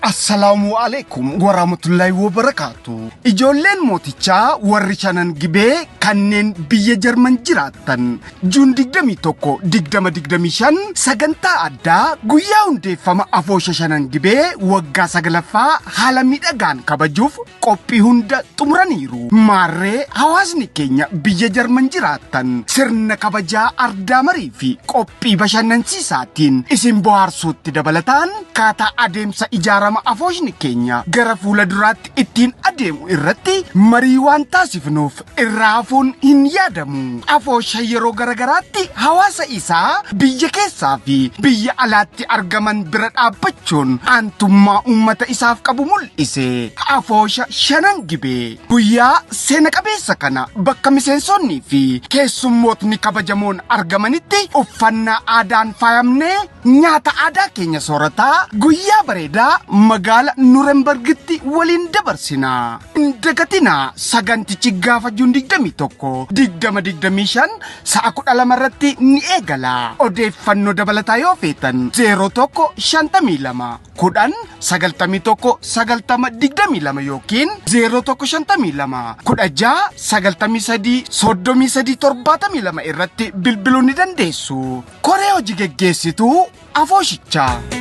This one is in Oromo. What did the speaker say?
Assalaamu alaikum warahmatullahi wabarakaatu. Ijoolleen mootichaa warri shanan gibee kanneen biyya Jarman jiraattan Juun 21 2025 sagantaa addaa guyyaa hundeeffama afoosha shanan gibee waggaa saglaffaa haala miidhagaan kabajuuf qophii hunda xumuraniiru. Maarree hawaasni keenya biyya Jarman jiraattan sirna kabajaa ardaa marii fi qophii bashannansiisaatiin isin bohaarsuutti dabalataan akkaataa adeemsa ijaarama afooshni keenya gara fuula duraatti ittiin adeemu irratti marii waan taasifnuuf irraa hafuun hin yaadamu. Afoosha yeroo garagaraatti hawaasa isaa biyya keessaa fi biyya alaatti argaman bira dhaabbachuun aantummaa uummata isaaf qabu mul'ise. Afoosha shanan gibee guyyaa seena qabeessa kana bakka miseensonnii fi keessummootni kabajamoon argamanitti uffannaa aadaan faayamnee nyaata aadaa keenya soorataa guyyaa bareedaa magaala Nurembergitti waliin dabarsina. Hin dagatinaa sagantichi gaafa Juun 21 2025 sa'a 12 irratti ni eegala. Odeeffannoo dabalataa yoo feetan 01 52 10 91 90 22 yookiin 01 52 16 93 33 72 irratti bilbiluu ni dandeessu. Koree hojii geggeessituu Afooshichaa.